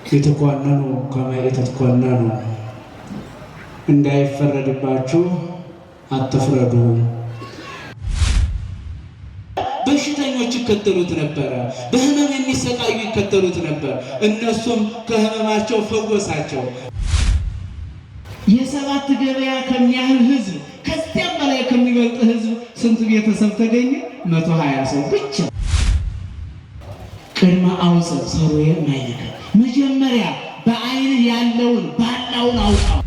ኢትኰንኑ ከመ ኢትትኰነኑ፣ እንዳይፈረድባችሁ አትፍረዱ። በሽተኞች ይከተሉት ነበረ። በህመም የሚሰቃዩ ይከተሉት ነበር። እነሱም ከህመማቸው ፈወሳቸው። የሰባት ገበያ ከሚያህል ህዝብ፣ ከዚያም በላይ ከሚበልጥ ህዝብ ስንት ቤተሰብ ተገኘ? 120 ሰው ብቻ። ቅድመ አውፅእ ሰሩየ እምዓይንከ፣ መጀመሪያ በዓይንህ ያለውን ባላውን አውጣው።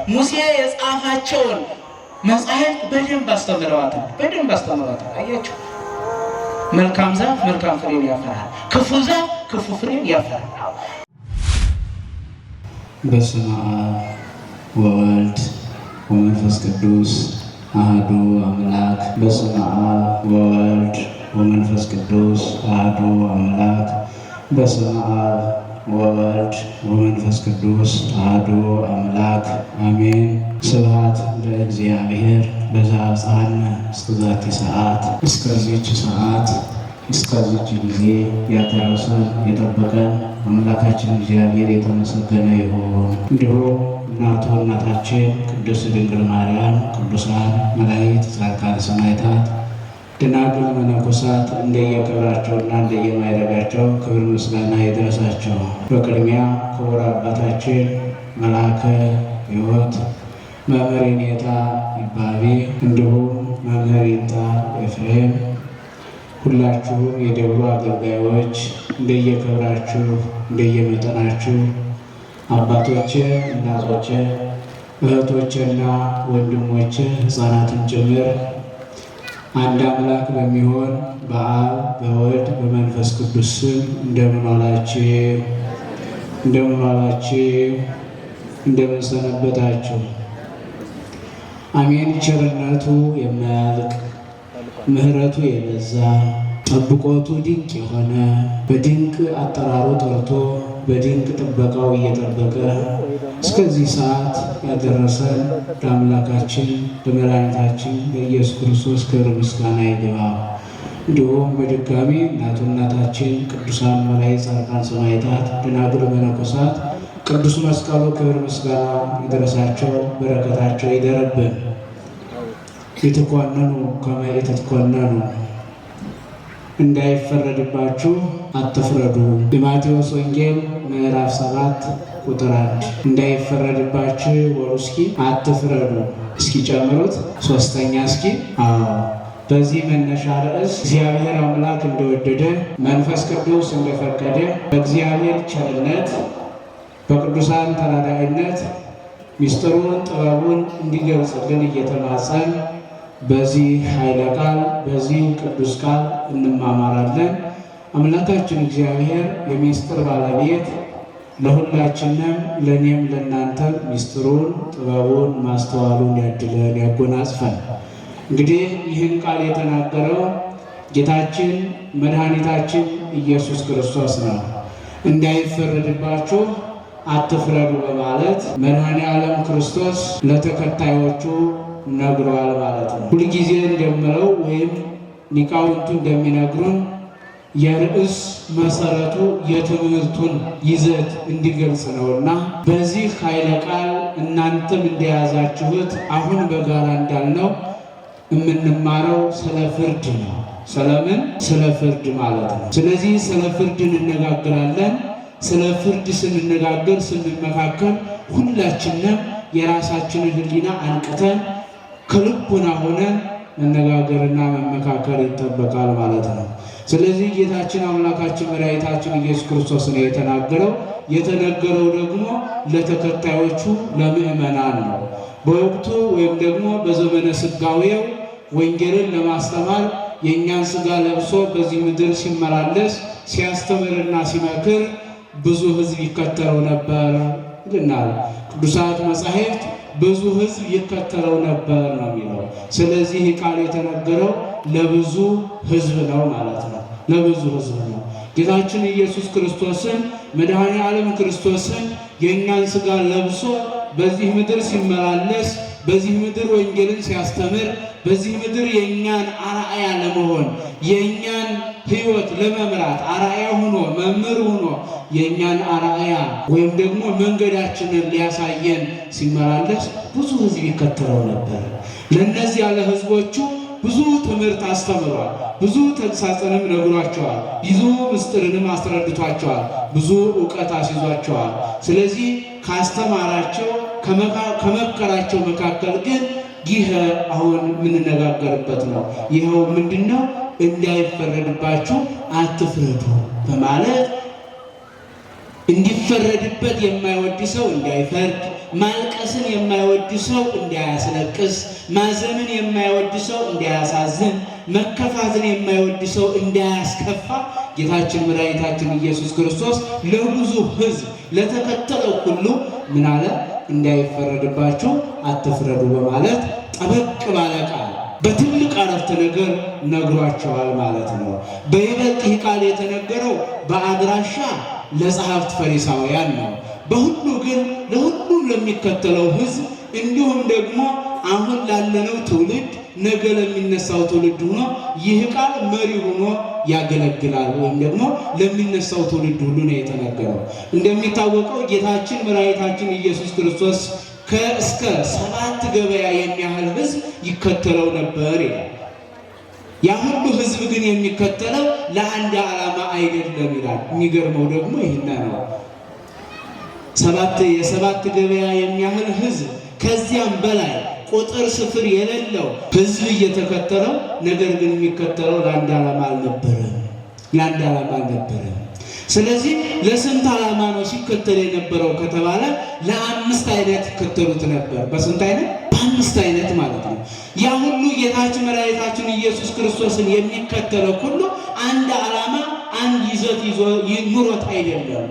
ሙሴ የጻፋቸውን መጻሕፍት በደንብ አስተምረዋታል። በደንብ አስተምረዋታል። አያችሁ፣ መልካም ዛፍ መልካም ፍሬን ያፈራል፣ ክፉ ዛፍ ክፉ ፍሬን ያፈራል። በስመ አብ ወወልድ ወመንፈስ ቅዱስ አሐዱ አምላክ። በስመ አብ ወወልድ ወመንፈስ ቅዱስ አሐዱ አምላክ። በስመ አብ ወወልድ ወመንፈስ ቅዱስ አሐዱ አምላክ አሜን። ስብሐት ለእግዚአብሔር ለዘአብጽሐነ እስከ ዛቲ ሰዓት። እስከዚች ሰዓት እስከዚች ጊዜ ያደረሰን የጠበቀን አምላካችን እግዚአብሔር የተመሰገነ ይሁን። እንዲሁም እናቱ እናታችን ቅድስት ድንግል ማርያም፣ ቅዱሳን መላእክት፣ ጻድቃን፣ ሰማዕታት፣ ደናግል፣ መነኮሳት እንደየክብራቸውና እንደየማዕረጋቸው ክብር ምስጋና ይድረሳቸው። በቅድሚያ ክቡር አባታችን መልአከ ሕይወት መምህር የኔታ ይባቤ፣ እንዲሁም መምህር ይንጣ ኤፍሬም፣ ሁላችሁም የደብሩ አገልጋዮች እንደየክብራችሁ እንደየመጠናችሁ፣ አባቶቼ፣ እናቶቼ፣ እህቶቼና ወንድሞቼ፣ ሕፃናትን ጭምር፣ አንድ አምላክ በሚሆን በአብ በወልድ በመንፈስ ቅዱስ ስም እንደምን ዋላችሁ? እንደምን ዋላችሁ? እንደምን ሰነበታችሁ? አሜን። ቸርነቱ የማያልቅ፣ ምሕረቱ የበዛ፣ ጠብቆቱ ድንቅ የሆነ፣ በድንቅ አጠራሩ ጠርቶ በድንቅ ጥበቃው እየጠበቀ እስከዚህ ሰዓት ያደረሰን ለአምላካችን ለመድኃኒታችን ለኢየሱስ ክርስቶስ ክብር ምስጋና ይግባው። እንዲሁም በድጋሚ እናቱ እናታችን፣ ቅዱሳን መላእክት፣ ጻድቃን፣ ሰማዕታት፣ ደናግል፣ መነኮሳት፣ ቅዱስ መስቀሉ ክብር ምስጋና ይድረሳቸው፣ በረከታቸው ይደረብን። ኢትኰንኑ ከመ ኢትትኰነኑ፣ እንዳይፈረድባችሁ አትፍረዱ። የማቴዎስ ወንጌል ምዕራፍ 7 ቁጥር 1። እንዳይፈረድባችሁ ወሩ እስኪ አትፍረዱ። እስኪ ጨምሩት ሶስተኛ እስኪ። አዎ፣ በዚህ መነሻ ርዕስ እግዚአብሔር አምላክ እንደወደደ፣ መንፈስ ቅዱስ እንደፈቀደ፣ በእግዚአብሔር ቸርነት በቅዱሳን ተራዳኢነት ሚስጥሩን ጥበቡን እንዲገልጽልን እየተማጸን በዚህ ኃይለ ቃል በዚህ ቅዱስ ቃል እንማማራለን። አምላካችን እግዚአብሔር የሚስጥር ባለቤት ለሁላችንም ለእኔም ለእናንተም ሚስጥሩን ጥበቡን ማስተዋሉን ያድለን ያጎናጽፈን። እንግዲህ ይህን ቃል የተናገረው ጌታችን መድኃኒታችን ኢየሱስ ክርስቶስ ነው። እንዳይፈረድባችሁ አትፍረዱ በማለት መድኃኔ ዓለም ክርስቶስ ለተከታዮቹ ነግሯል ማለት ነው። ሁልጊዜ እንደምለው ወይም ሊቃውንቱ እንደሚነግሩን የርዕስ መሰረቱ የትምህርቱን ይዘት እንዲገልጽ ነውና በዚህ ኃይለ ቃል እናንተም እንደያዛችሁት አሁን በጋራ እንዳልነው የምንማረው ስለ ፍርድ ነው። ስለምን? ስለ ፍርድ ማለት ነው። ስለዚህ ስለ ፍርድ እንነጋገራለን። ስለ ፍርድ ስንነጋገር ስንመካከል ሁላችንም የራሳችንን ሕሊና አንቅተን ከልቡና ሆነን መነጋገርና መመካከር ይጠበቃል ማለት ነው። ስለዚህ ጌታችን አምላካችን መድኃኒታችን ኢየሱስ ክርስቶስ ነው የተናገረው። የተነገረው ደግሞ ለተከታዮቹ ለምዕመናን ነው። በወቅቱ ወይም ደግሞ በዘመነ ስጋዌው ወንጌልን ለማስተማር የእኛን ስጋ ለብሶ በዚህ ምድር ሲመላለስ ሲያስተምርና ሲመክር ብዙ ሕዝብ ይከተለው ነበር ይልናል ቅዱሳት መጻሕፍት። ብዙ ሕዝብ ይከተለው ነበር ነው የሚለው። ስለዚህ ቃል የተነገረው ለብዙ ሕዝብ ነው ማለት ነው። ለብዙ ሕዝብ ነው። ጌታችን ኢየሱስ ክርስቶስን መድኃኔ ዓለም ክርስቶስን የእኛን ስጋ ለብሶ በዚህ ምድር ሲመላለስ፣ በዚህ ምድር ወንጌልን ሲያስተምር፣ በዚህ ምድር የእኛን አርአያ ለመሆን፣ የእኛን ሕይወት ለመምራት አርአያ ሆኖ መምህር ሆኖ የእኛን አርአያ ወይም ደግሞ መንገዳችንን ሊያሳየን ሲመላለስ ብዙ ሕዝብ ይከተለው ነበር። ለእነዚያ ለሕዝቦቹ ብዙ ትምህርት አስተምሯል። ብዙ ተግሳጽንም ነግሯቸዋል። ብዙ ምስጢርንም አስረድቷቸዋል። ብዙ እውቀት አስይዟቸዋል። ስለዚህ ካስተማራቸው ከመከራቸው መካከል ግን ይህ አሁን የምንነጋገርበት ነው። ይኸው ምንድን ነው? እንዳይፈረድባችሁ አትፍረዱ በማለት እንዲፈረድበት የማይወድ ሰው እንዳይፈርድ፣ ማልቀስን የማይወድ ሰው እንዳያስለቅስ፣ ማዘንን የማይወድ ሰው እንዳያሳዝን፣ መከፋትን የማይወድ ሰው እንዳያስከፋ ጌታችን መድኃኒታችን ኢየሱስ ክርስቶስ ለብዙ ሕዝብ ለተከተለው ሁሉ ምን አለ? እንዳይፈረድባችሁ አትፍረዱ በማለት ጠበቅ ባለ ቃል በትልቅ አረፍተ ነገር ነግሯቸዋል ማለት ነው። በይበልጥ ይህ ቃል የተነገረው በአድራሻ ለጸሐፍት ፈሪሳውያን ነው። በሁሉ ግን ለሁሉም ለሚከተለው ሕዝብ እንዲሁም ደግሞ አሁን ላለነው ትውልድ ነገ ለሚነሳው ትውልድ ሆኖ ይህ ቃል መሪ ሆኖ ያገለግላል። ወይም ደግሞ ለሚነሳው ትውልድ ሁሉ ነው የተነገረው። እንደሚታወቀው ጌታችን መድኃኒታችን ኢየሱስ ክርስቶስ ከእስከ 7 ገበያ የሚያህል ሕዝብ ይከተለው ነበር ይላል። ያ ሁሉ ሕዝብ ግን የሚከተለው ለአንድ ዓላማ አይደለም ይላል። የሚገርመው ደግሞ ይህን ነው። የሰባት ገበያ የሚያህል ሕዝብ ከዚያም በላይ ቁጥር ስፍር የሌለው ሕዝብ እየተከተለው፣ ነገር ግን የሚከተለው ለአንድ ዓላማ አልነበረም። ለአንድ ዓላማ አልነበረም። ስለዚህ ለስንት ዓላማ ነው ሲከተል የነበረው ከተባለ ለአምስት አይነት ይከተሉት ነበር። በስንት አይነት? በአምስት አይነት ማለት ነው። ያ ሁሉ ጌታችን መድኃኒታችን ኢየሱስ ክርስቶስን የሚከተለው ሁሉ አንድ ዓላማ አንድ ይዘት ይዞ ኑሮት አይደለም።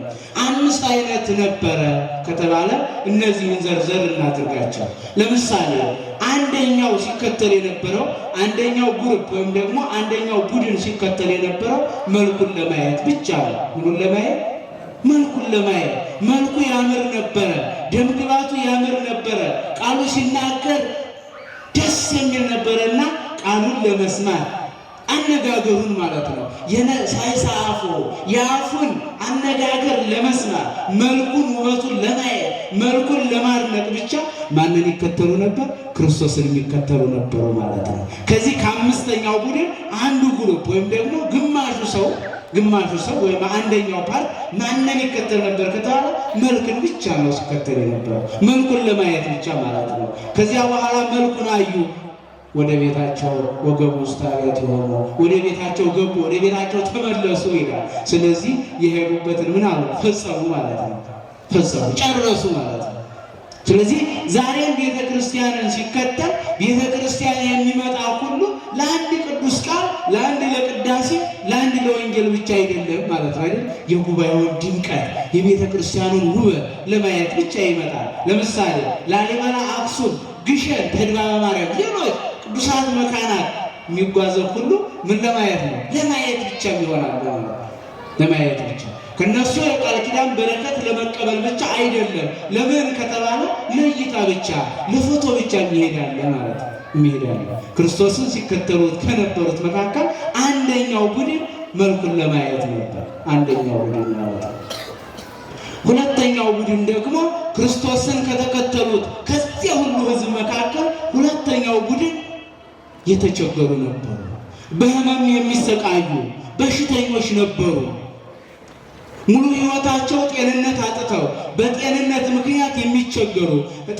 አምስት አይነት ነበረ ከተባለ እነዚህን ዘርዘር እናድርጋቸው። ለምሳሌ አንደኛው ሲከተል የነበረው አንደኛው group ወይም ደግሞ አንደኛው ቡድን ሲከተል የነበረው መልኩን ለማየት ብቻ ነው። ምኑን ለማየት? መልኩን ለማየት። መልኩ ያምር ነበረ፣ ደምግባቱ ያምር ነበረ፣ ቃሉ ሲናገር ደስ የሚል ነበረና ቃሉን ለመስማት አነጋገሩን ማለት ነው። ሳይሳአፎ የአፉን አነጋገር ለመስማት መልኩን ውበቱን ለማየት መልኩን ለማድነቅ ብቻ ማንን ይከተሉ ነበር? ክርስቶስን የሚከተሉ ነበሩ ማለት ነው። ከዚህ ከአምስተኛው ቡድን አንዱ group ወይም ደግሞ ግማሹ ሰው ወይም አንደኛው part ማንን ይከተል ነበር ከተባለ መልክን ብቻ ነው ሲከተል የነበረው፣ መልኩን ለማየት ብቻ ማለት ነው። ከዚያ በኋላ መልኩን አዩ፣ ወደ ቤታቸው ወገቡ ውስጥ አቤት የሆኑ ወደ ቤታቸው ገቡ፣ ወደ ቤታቸው ተመለሱ ይላል። ስለዚህ የሄዱበትን ምን አሉ? ፈጸሙ ማለት ነው። ፈጸሙ፣ ጨረሱ ማለት ነው። ስለዚህ ዛሬም ቤተክርስቲያንን ሲከተል ቤተክርስቲያን የሚመጣ ሁሉ ለአንድ ቅዱስ ቃል፣ ለአንድ ለቅዳሴ፣ ለአንድ ለወንጌል ብቻ አይደለም ማለት ነው አይደል? የጉባኤውን ድምቀት የቤተክርስቲያኑን ውበት ለማየት ብቻ ይመጣል። ለምሳሌ ላሊበላ፣ አክሱም፣ ግሸን፣ ተድባበ ማርያም፣ ሌሎች ቅዱሳት መካናት የሚጓዘው ሁሉ ምን ለማየት ነው? ለማየት ብቻ ይሆናል። ለማየት ብቻ ከነሱ የቃል ኪዳን በረከት ለመቀበል ብቻ አይደለም። ለምን ከተባለ ለእይታ ብቻ ለፎቶ ብቻ የሚሄዳለ ማለት የሚሄዳለ። ክርስቶስን ሲከተሉት ከነበሩት መካከል አንደኛው ቡድን መልኩን ለማየት ነበር። አንደኛው ቡድን ማለት ነው። ሁለተኛው ቡድን ደግሞ ክርስቶስን ከተከተሉት ከዚያ ሁሉ ሕዝብ መካከል ሁለተኛው ቡድን የተቸገሩ ነበሩ። በሕመም የሚሰቃዩ በሽተኞች ነበሩ። ሙሉ ሕይወታቸው ጤንነት አጥተው በጤንነት ምክንያት የሚቸገሩ፣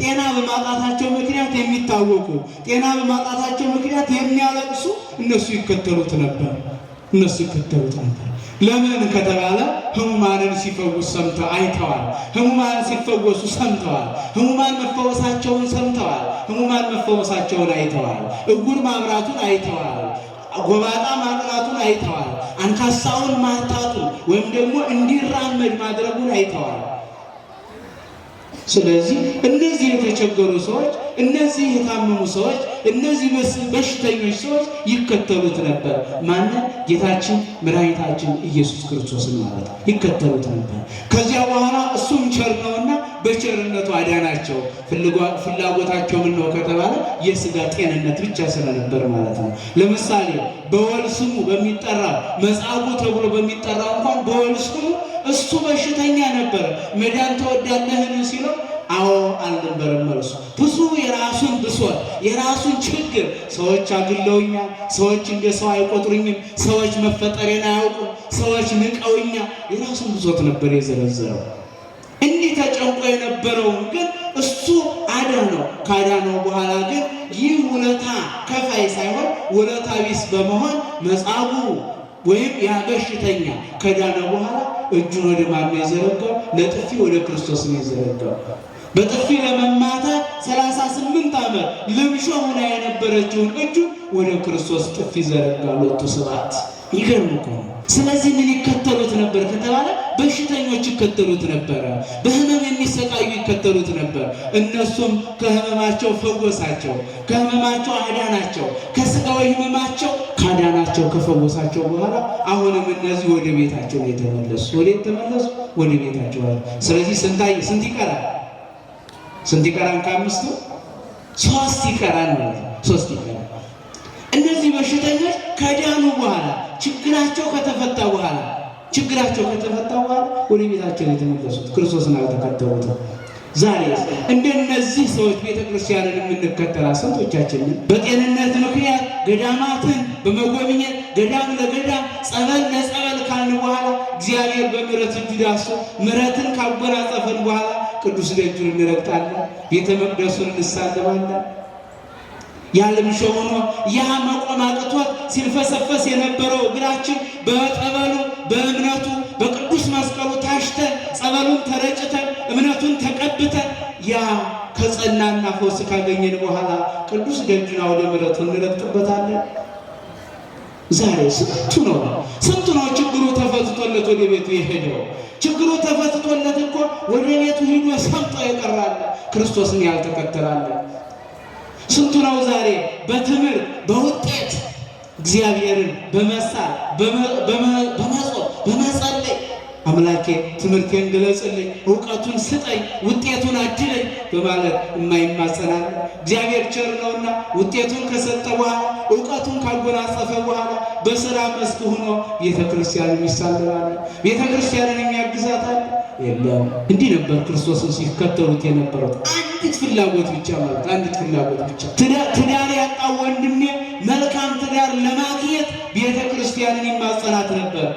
ጤና በማጣታቸው ምክንያት የሚታወቁ፣ ጤና በማጣታቸው ምክንያት የሚያለቅሱ እነሱ ይከተሉት ነበር። እነሱ ይከተሉት ነበር። ለምን ከተባለ ሕሙማንን ሲፈውስ ሰምተው አይተዋል። ሕሙማን ሲፈወሱ ሰምተዋል። ሕሙማን መፈወሳቸውን ሰምተዋል። ሕሙማን መፈወሳቸውን አይተዋል። እጉር ማብራቱን አይተዋል። ጎባጣ ማቅናቱን አይተዋል። አንካሳውን ማርታቱን ወይም ደግሞ እንዲራመድ ማድረጉን አይተዋል። ስለዚህ እነዚህ የተቸገሩ ሰዎች፣ እነዚህ የታመሙ ሰዎች፣ እነዚህ በሽተኞች ሰዎች ይከተሉት ነበር። ማንን? ጌታችን መድኃኒታችን ኢየሱስ ክርስቶስን ማለት ይከተሉት ነበር። ከዚያ በኋላ እሱም ቸር ነውና በቸርነቱ አዳናቸው። ፍላጎታቸው ምን ነው ከተባለ የስጋ ጤንነት ብቻ ስለነበር ማለት ነው። ለምሳሌ በወል ስሙ በሚጠራው መጻጉዕ ተብሎ በሚጠራው እንኳን በወል ስሙ እሱ በሽተኛ ነበር። መዳን ትወዳለህን ሲለው አዎ አልነበረም መልሱ። ብዙ የራሱን ብሶት የራሱን ችግር፣ ሰዎች አግለውኛል፣ ሰዎች እንደ ሰው አይቆጥሩኝም፣ ሰዎች መፈጠሬን አያውቁም፣ ሰዎች ንቀውኛል፣ የራሱን ብሶት ነበር የዘረዘረው። እንዲህ ተጨንቆ የነበረውን ግን እሱ አዳነው። ካዳነው በኋላ ግን ይህ ውለታ ከፋይ ሳይሆን ውለታ ቢስ በመሆን መጻጉዕ ወይም ያ በሽተኛ ከዳነ በኋላ እጁን ወደ ማን ነው የዘረጋው? ለጥፊ ወደ ክርስቶስ ነው የዘረጋው። በጥፊ ለመማታት 38 ዓመት ልምሾ ሆና የነበረችውን እጁን ወደ ክርስቶስ ጥፊ ዘረጋ። ሎቱ ስብሐት። ይገርም እኮ ነው። ስለዚህ ምን ይከተሉት ነበር ከተባለ በሽተኞች ይከተሉት ነበረ። በህመም የሚሰቃዩ ይከተሉት ነበር። እነሱም ከህመማቸው ፈወሳቸው፣ ከህመማቸው አዳናቸው፣ ከስጋዊ ህመማቸው ካዳናቸው ከፈወሳቸው በኋላ አሁንም እነዚህ ወደ ቤታቸው ነው የተመለሱ። ወደ የተመለሱ ወደ ቤታቸው። ስለዚህ ስንት ይቀራል? ስንት ይቀራል? ከአምስቱ ሶስት ይቀራል ማለት ነው። ሶስት ይቀራል። እነዚህ በሽተኞች ከዳኑ በኋላ ችግራቸው ከተፈታ በኋላ ችግራቸው ከተፈታ በኋላ ወደ ቤታቸው የተመለሱት ክርስቶስን አልተከተሉትም። ዛሬ እንደነዚህ ሰዎች ቤተክርስቲያንን የምንከተላት ስንቶቻችንን በጤንነት ምክንያት ገዳማትን በመጎብኘት ገዳም ለገዳም ጸበል ለጸበል ካልን በኋላ እግዚአብሔር በምሕረት እጁ ዳሶ ምሕረትን ካጎናጸፈን በኋላ ቅዱስ ደጁን እንረግጣለን፣ ቤተ መቅደሱን እንሳለማለን። ያለምሾ ሆኖ ያ መቆም አቅቶት ሲልፈሰፈስ የነበረው እግራችን በጠበሉ በእምነቱ በቅዱስ መስቀሉ ታሽተን ጸበሉን ተረጭተን እምነቱን ተቀብተን ያ ከጸናና ፈውስ ካገኘን በኋላ ቅዱስ ደጁን አውደ ምሕረቱን እንረግጥበታለን። ዛሬ ስንቱ ነው ስንቱ ነው ችግሩ ተፈትቶለት ወደ ቤቱ የሄደው? ችግሩ ተፈትቶለት እኮ ወደ ቤቱ ሂዶ ሰምጦ የቀራለ ክርስቶስን ያልተከተላለ ስንቱ ነው ዛሬ በትምህርት በውጤት እግዚአብሔርን በመሳል በመጾም በመጸለይ አምላኬ ትምህርቴን ግለጽልኝ፣ እውቀቱን ስጠኝ፣ ውጤቱን አድለኝ በማለት የማይማጸናል። እግዚአብሔር ቸር ነውና ውጤቱን ከሰጠ በኋላ እውቀቱን ካጎናጸፈ በኋላ በስራ መስክ ሆኖ ቤተ ክርስቲያንን ይሳለማል፣ ቤተ ክርስቲያንን የሚያግዛታል የለም። እንዲህ ነበር ክርስቶስን ሲከተሉት የነበሩት። አንዲት ፍላጎት ብቻ ማለት አንዲት ፍላጎት ብቻ። ትዳር ያጣው ወንድሜ መልካም ትዳር ለማግኘት ቤተ ክርስቲያንን ይማጸናት ነበር።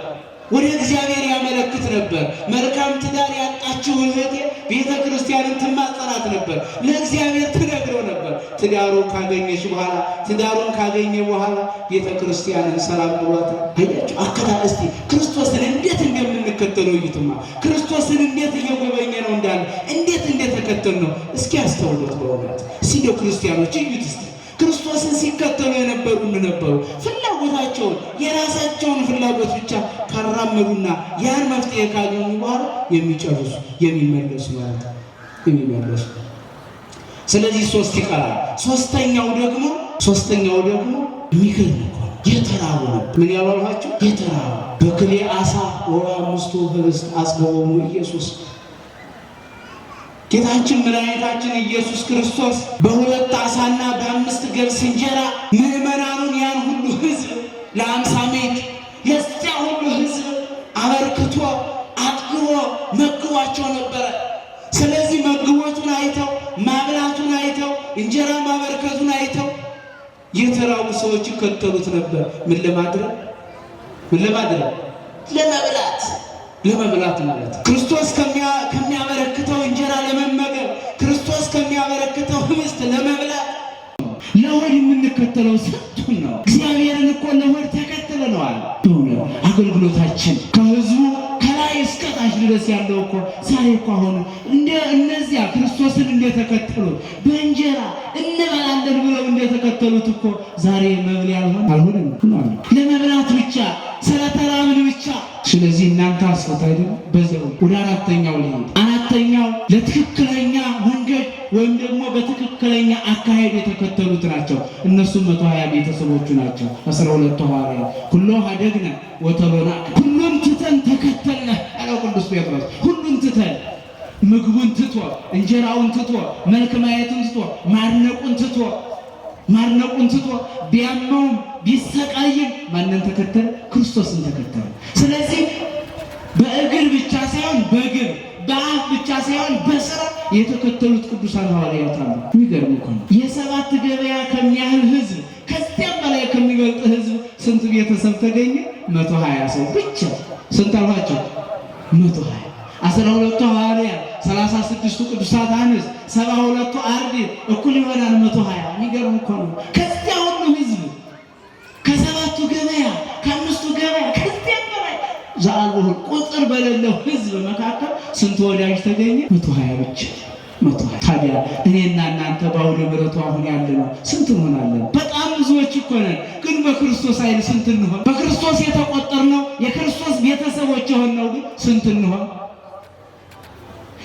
ወደ እግዚአብሔር ያመለክት ነበር። መልካም ትዳር ያጣችው እህቴ ቤተ ክርስቲያንን ትማጸናት ነበር፣ ለእግዚአብሔር ትነግረው ነበር። ትዳሩ ካገኘች በኋላ ትዳሩን ካገኘ በኋላ ቤተ ክርስቲያንን ሰላም ብሏታል። አያችሁ አከታ እስቲ ክርስቶስን እንዴት እንደምንከተለው እዩትማ። ክርስቶስን እንዴት እየጎበኘ ነው እንዳለ እንዴት እንደተከተል ነው እስኪ ያስተውሉት። በእውነት እስኪ እንደው ክርስቲያኖች እዩት እስቲ ክርስቶስን ሲከተሉ የነበሩ ነበሩ። ፍላጎታቸውን የራሳቸውን ፍላጎት ብቻ ካራመዱና ያን መፍትሄ ካገኙ በኋላ የሚጨርሱ የሚመለሱ ማለት ነው የሚመለሱ። ስለዚህ ሶስት ይቀራል። ሶስተኛው ደግሞ የሚገርም እኮ ነው። የተራቡ ነው። ምን ያሏልኋቸው? የተራቡ በክሌ አሳ ወአምስቱ ህብስት አጽገቦሙ ኢየሱስ። ጌታችን መድኃኒታችን ኢየሱስ ክርስቶስ በሁለት ዓሣና በአምስት ገብስ እንጀራ ምዕመናኑን ያን ሁሉ ሕዝብ ለ50 ምዕት ለዚያ ሁሉ ሕዝብ አበርክቶ አጥግቦ መግቧቸው ነበረ። ስለዚህ መግቦቱን አይተው ማብላቱን አይተው እንጀራ ማበርከቱን አይተው የተራቡ ሰዎች ይከተሉት ነበር። ምን ለማድረግ? ምን ለማድረግ? ለመብላት ለመብላት ማለት ክርስቶስ ከሚያበረክተው እንጀራ ለመመገብ፣ ክርስቶስ ከሚያበረክተው ህብስት ለመብላት። ለሆድ የምንከተለው ስንቱን ነው? እግዚአብሔርን እኮ ለሆድ ተከትለነዋል። አገልግሎታችን ከህዝቡ ከላይ እስከ ታች ድረስ ያለው እኮ ዛሬ እኮ አሁን እንደ እነዚያ ክርስቶስን እንደተከተሉት በእንጀራ እንበላለን ብለው እንደተከተሉት እኮ ዛሬ መብል ያልሆነ አልሆነም። ለመብላት ብቻ ስለተራብን ብቻ። ስለዚህ እናንተ አስቡት አይደል? በዚያው ወደ አራተኛው ልሂድ። አራተኛው ለትክክለኛ መንገድ ወይም ደግሞ በትክክለኛ አካሄድ የተከተሉት ናቸው። እነሱም 120 ቤተሰቦቹ ናቸው። 12 ሐዋርያት ሁሎ ሀደግነ ወተሎና፣ ሁሉን ትተን ተከተልነ አለው ቅዱስ ጴጥሮስ። ሁሉን ትተን ምግቡን ትቶ፣ እንጀራውን ትቶ፣ መልክ ማየቱን ትቶ፣ ማድነቁን ትቶ፣ ቢያመውም ቢሰቃይም ማንን ተከተለ? ክርስቶስን ተከተለ። ስለዚህ በእግር ብቻ ሳይሆን በግብ፣ በአፍ ብቻ ሳይሆን በስራ የተከተሉት ቅዱሳን ሐዋርያት አሉ። የሚገርም እኮ ነው። የሰባት ገበያ ከሚያህል ህዝብ፣ ከዚያም በላይ ከሚበልጥ ህዝብ ስንት ቤተሰብ ተገኘ? 120 ሰው ብቻ። ስንት አልኋቸው? 120። 12ቱ ሐዋርያት፣ 36ቱ ቅዱሳት አንስት፣ 72ቱ አርድእት እኩል ይሆናል 120። የሚገርም እኮ ነው። ከዚያ ሁሉ ህዝብ፣ ከሰባቱ ገበያ፣ ከአምስቱ ገበያ፣ ከዚያም በላይ ዘአልቦ ቁጥር በሌለው ህዝብ መካከል ስንት ወዳጅ ተገኘ? 120 ብቻ። 120። ታዲያ እኔና እናንተ በአውደ ምሕረቱ አሁን ያለ ነው ስንት እንሆናለን? በጣም ብዙዎች እኮ ነን። ግን በክርስቶስ ኃይል ስንት እንሆን? በክርስቶስ የተቆጠርነው፣ የክርስቶስ ቤተሰቦች የሆንነው ግን ስንት እንሆን?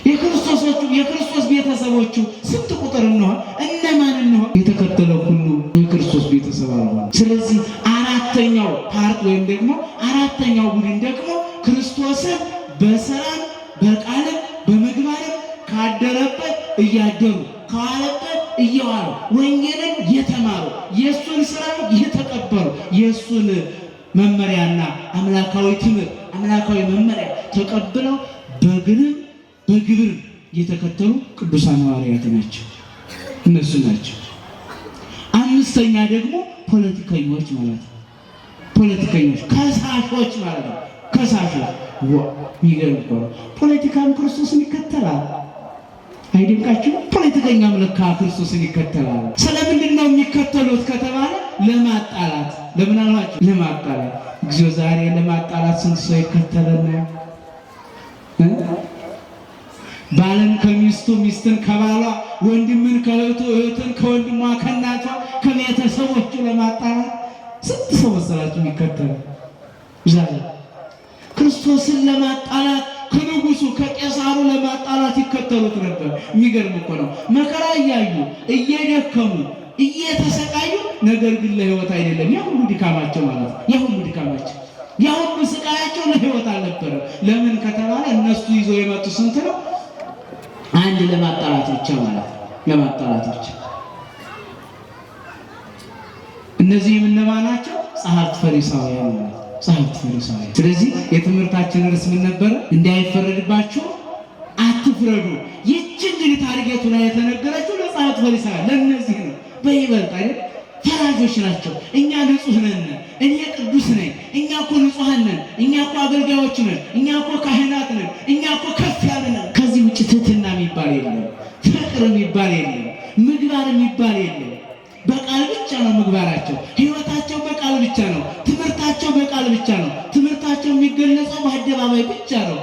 የክርስቶሶቹ፣ የክርስቶስ ቤተሰቦቹ ስንት ቁጥር እንሆን? እነማን እንሆን? የተከተለው ሁሉ የክርስቶስ ቤተሰብ አልሆነ። ስለዚህ አራተኛው part ወይም ደግሞ አራተኛው ቡድን ደግሞ ክርስቶስን በስራም በቃልም በምግባርም ካደረበት እያደሩ፣ ከዋለበት እየዋሉ፣ ወንጌልን የተማሩ፣ የእሱን ስራ የተቀበሉ፣ የእሱን መመሪያና አምላካዊ ትምህርት፣ አምላካዊ መመሪያ ተቀብለው በግንም በግብር የተከተሉ ቅዱሳን ሐዋርያት ናቸው። እነሱ ናቸው። አምስተኛ ደግሞ ፖለቲከኞች ማለት ነው። ፖለቲከኞች፣ ከሳሾች ማለት ነው። ከሳሾች፣ የሚገርም እኮ ነው። ፖለቲካም ክርስቶስን ይከተላል። አይደንቃችሁ? ፖለቲከኛም ለካ ክርስቶስን ይከተላል። ስለምንድን ነው የሚከተሉት ከተባለ ለማጣላት። ለምን አልኋቸው? ለማጣላት። እግዚኦ፣ ዛሬ ለማጣላት ስንት ሰው ይከተለናል? ባልን ከሚስቱ፣ ሚስትን ከባሏ፣ ወንድምን ከእህቱ፣ እህትን ከወንድሟ፣ ከእናቷ፣ ከቤተሰቦቹ ለማጣላት ስንት ሰው መሰላችሁ የሚከተሉ? ዛሬ ክርስቶስን ለማጣላት፣ ከንጉሱ ከቄሳሩ ለማጣላት ይከተሉት ነበር። የሚገርም እኮ ነው። መከራ እያዩ፣ እየደከሙ፣ እየተሰቃዩ፣ ነገር ግን ለህይወት አይደለም። ያ ሁሉ ድካማቸው ማለት ነው። ያ ሁሉ ድካማቸው፣ ያ ሁሉ ስቃያቸው ለህይወት አልነበረም። ለምን ከተባለ እነሱ ይዘው የመጡ ስንት ነው? አንድ ለማጣላት ብቻ ማለት ነው። ለማጣላት ብቻ። እነዚህም እነማን ናቸው? ጸሐፍት ፈሪሳውያን ማለት ነው። ጸሐፍት ፈሪሳውያን። ስለዚህ የትምህርታችን ርዕስ ምን ነበረ? እንዳይፈረድባችሁ አትፍረዱ። ይህች እንግዲህ target ኡ ላይ የተነገረችው ለጸሐፍት ፈሪሳውያን ለእነዚህ ነው። በይበልጥ አይደል? ፈራጆች ናቸው። እኛ ንጹህ ነን፣ እኔ ቅዱስ ነኝ፣ እኛ እኮ ንጹሐን ነን፣ እኛ እኮ አገልጋዮች ነን፣ እኛ እኮ ካህናት ነን፣ እኛ እኮ ከፍ ያለ ነን። ከዚህ ውጭ ትህትና የሚባል የለም፣ ፍቅር የሚባል የለም፣ ምግባር የሚባል የለም። በቃል ብቻ ነው ምግባራቸው። ህይወታቸው በቃል ብቻ ነው። ትምህርታቸው በቃል ብቻ ነው። ትምህርታቸው የሚገለጸው በአደባባይ ብቻ ነው።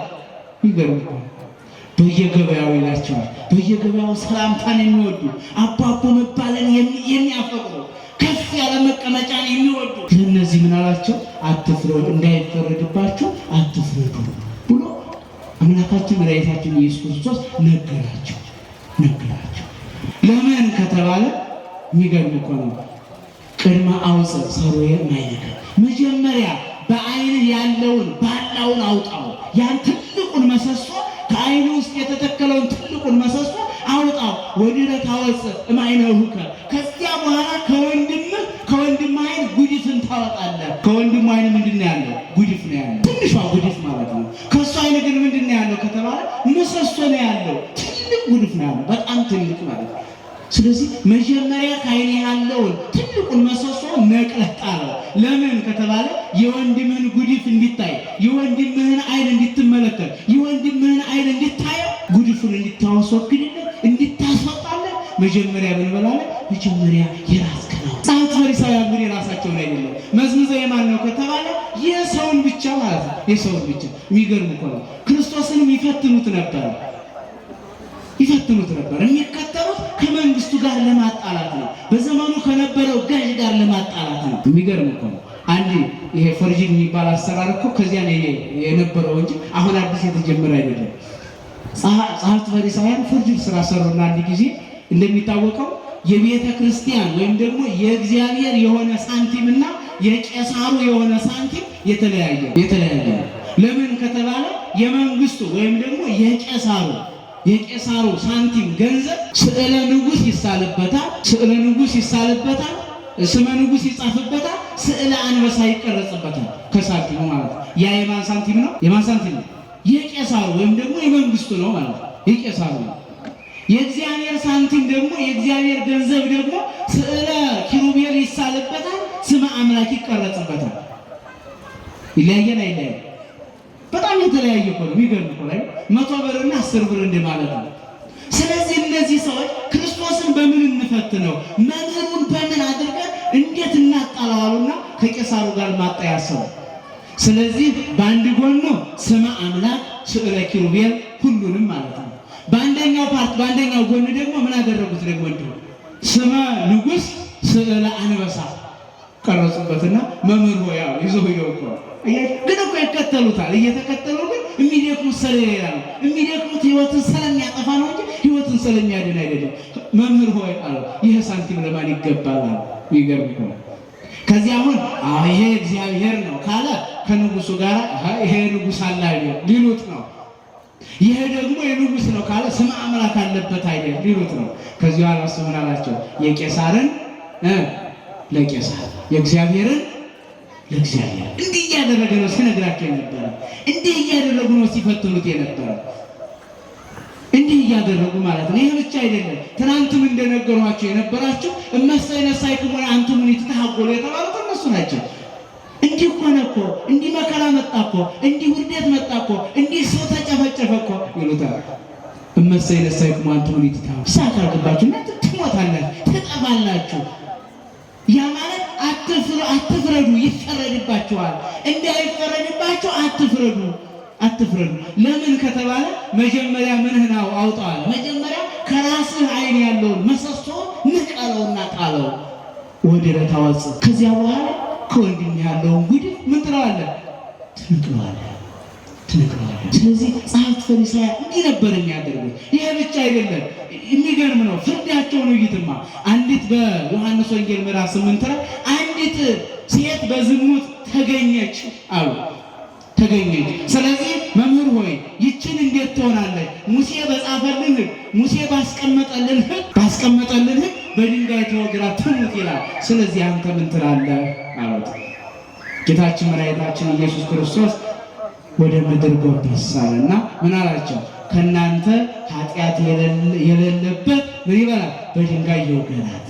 ይገርም። በየገበያው ይላቸዋል። በየገበያው ሰላምታን የሚወዱ፣ አቦ አቦ መባልን የሚያፈቅሩ፣ ከፍ ያለ መቀመጫን የሚወዱ፣ ለእነዚህ ምን አላቸው? አትፍረዱ፣ እንዳይፈረድባችሁ አትፍረዱ ብሎ አምላካችን መድኃኒታችን ኢየሱስ ክርስቶስ ነገራቸው። ለምን ከተባለ የሚገርም እኮ ነው። ቅድመ አውፅእ ሰሩየ እምዓይንከ፣ መጀመሪያ በዓይንህ ያለውን ባላውን አውጣው። ያን ትልቁን ምሰሶ፣ ከዓይን ውስጥ የተተከለውን ትልቁን ምሰሶ አውጣው። ወድኅረ ታወፅእ እምዓይነ እኁከ፣ ከዚያ በኋላ ከወንድምህ ዓይን ጉድፍን ታወጣለህ። ከወንድሙ ዓይን ምንድን ነው ያለው? ጉድፍ ነው ያለው። ትንሿ ጉድፍ ማለት ነው። ከእሱ ዓይን ግን ምንድን ነው ያለው ከተባለ ምሰሶ ነው ያለው። ትልቅ ጉድፍ ነው ያለው። በጣም ትልቅ ማለት ነው። ስለዚህ መጀመሪያ ከዓይን ያለውን ትልቁን ምሰሶ ነቅለህ ጣለው። ለምን ከተባለ የወንድምህን ጉድፍ እንዲታይ፣ የወንድምህን ዓይን እንድትመለከት፣ የወንድምህን ዓይን እንድታየው፣ ጉድፉን እንድታስወግድለት፣ እንድታስወጣለት መጀመሪያ ምን በላለ? መጀመሪያ የራስህን ነው። ጸሐፍት ፈሪሳውያን ግን የራሳቸውን አይደለም። መዝምዘው የማን ነው ከተባለ የሰውን ብቻ ማለት ነው። የሰውን ብቻ። የሚገርም እኮ ነው። ክርስቶስንም ይፈትኑት ነበር ይፈትኑት ነበር። የሚከተሉት ከመንግስቱ ጋር ለማጣላት ነው። በዘመኑ ከነበረው ገዥ ጋር ለማጣላት ነው። የሚገርም እኮ ነው። አንድ ይሄ forging የሚባል አሰራር እኮ ከዚያ ነው የነበረው እንጂ አሁን አዲስ የተጀመረ አይደለም። ጸሐፍት ፈሪሳውያን forging ስራ ሰሩና አንድ ጊዜ እንደሚታወቀው የቤተ ክርስቲያን ወይም ደግሞ የእግዚአብሔር የሆነ ሳንቲም እና የቄሳሩ የሆነ ሳንቲም የተለያየ የተለያየ ነው። ለምን ከተባለ የመንግስቱ ወይም ደግሞ የቄሳሩ የቄሳሩ ሳንቲም ገንዘብ ስዕለ ንጉሥ ይሳልበታል፣ ስዕለ ንጉሥ ይሳልበታል፣ ስመ ንጉሥ ይጻፍበታል፣ ስዕለ አንበሳ ይቀረጽበታል። ከሳንቲሙ ማለት ነው። ያ የማን ሳንቲም ነው? የማን ሳንቲም ነው? የቄሳሩ ወይም ደግሞ የመንግስቱ ነው ማለት ነው። የቄሳሩ ነው። የእግዚአብሔር ሳንቲም ደግሞ የእግዚአብሔር ገንዘብ ደግሞ ስዕለ ኪሩቤል ይሳልበታል፣ ስመ አምላክ ይቀረጽበታል። ይለያየን አይለያየም? በጣም የተለያየ እኮ ነው። የሚገርም እኮ ላይ 100 ብርና 10 ብር እንደማለት ነው። ስለዚህ እነዚህ ሰዎች ክርስቶስን በምን እንፈትነው፣ መምህሩን በምን አድርገን እንዴት እናጣለዋሉና ከቄሳሩ ጋር ማጣያ ሰው። ስለዚህ በአንድ ጎኑ ስመ አምላክ ስዕለ ኪሩቤል ሁሉንም ማለት ነው። በአንደኛው part በአንደኛው ጎን ደግሞ ምን አደረጉት ደግሞ እንዲሁ ስመ ንጉሥ ስዕለ አንበሳ ቀረጹበትና መምህር ሆይ ያው ይዞ ሄደው እኮ ግን እኮ ይከተሉታል። እየተከተሉ ግን የሚደክሙት ስለሌላ ነው። የሚደክሙት ህይወትን ስለሚያጠፋ ነው እንጂ ህይወትን ስለሚያድን አይደለም። መምህር ሆይ አለው፣ ይህ ሳንቲም ለማን ይገባል አለ። ይገርም እኮ ነው። ከዚህ አሁን ይሄ እግዚአብሔር ነው ካለ ከንጉሱ ጋር ይሄ ንጉስ አለ አይደል ሊሉት ነው። ይሄ ደግሞ የንጉስ ነው ካለ ስመ አምላክ አለበት አይደል ሊሉት ነው። ከዚህ በኋላ እሱ ምን አላቸው? የቄሳርን ለቄሳር የእግዚአብሔርን ለእግዚአብሔር። እንዲህ እያደረገ ነው ሲነግራቸው የነበረ። እንዲህ እያደረጉ ነው ሲፈትኑት የነበረ። እንዲህ እያደረጉ ማለት ነው። ይህ ብቻ አይደለም። ትናንትም እንደነገሯቸው የነበራቸው እመሰ ይነሣእክሙ አንትሙኒ ትትሐጐሉ የተባሉት እነሱ ናቸው። እንዲህ ሆነ እኮ፣ እንዲህ መከራ መጣ እኮ፣ እንዲህ ውርደት መጣ እኮ፣ እንዲህ ሰው ተጨፈጨፈ እኮ ይሉታል። እመሰ ይነሣእክሙ አንትሙኒ ትትሐጐሉ፣ እሳት አልገባችሁ እና ትሞታላችሁ፣ ትጠፋላችሁ። ያ ማለት አትፍረዱ፣ ይፈረድባችኋል። እንዳይፈረድባችሁ አትፍረዱ፣ አትፍረዱ። ለምን ከተባለ መጀመሪያ ምንህን አውጣዋል። መጀመሪያ ከራስህ ዓይን ያለውን ምሰሶ ንቀለውና ጣለው። ወደ ታወጽ ከዚያ በኋላ ከወንድም ያለውን ጉድፍ ምን ትለዋለህ? ትንቅለዋለህ፣ ትንቅለዋለህ። ስለዚህ ጸሐፍት ፈሪሳውያን እንዲህ ነበር የሚያደርጉት። ይሄ ብቻ አይደለም፣ የሚገርም ነው ፍርዳቸው ነው። እይትማ አንዲት በዮሐንስ ወንጌል ምዕራፍ 8 ላይ አንዲት ሴት በዝሙት ተገኘች አሉ፣ ተገኘች። ስለዚህ መምህር ሆይ ይችን እንዴት ትሆናለች? ሙሴ በጻፈልን ሕግ፣ ሙሴ ባስቀመጠልን ሕግ ባስቀመጠልን ሕግ በድንጋይ ተወግራ ትሙት ይላል። ስለዚህ አንተ ምን ትላለህ አሉት። ጌታችን መድኃኒታችን ኢየሱስ ክርስቶስ ወደ ምድር ጎንበስ አለና ምን አላቸው? ከእናንተ ኃጢአት የሌለበት ምን ይበላል? በድንጋይ ይውገራት።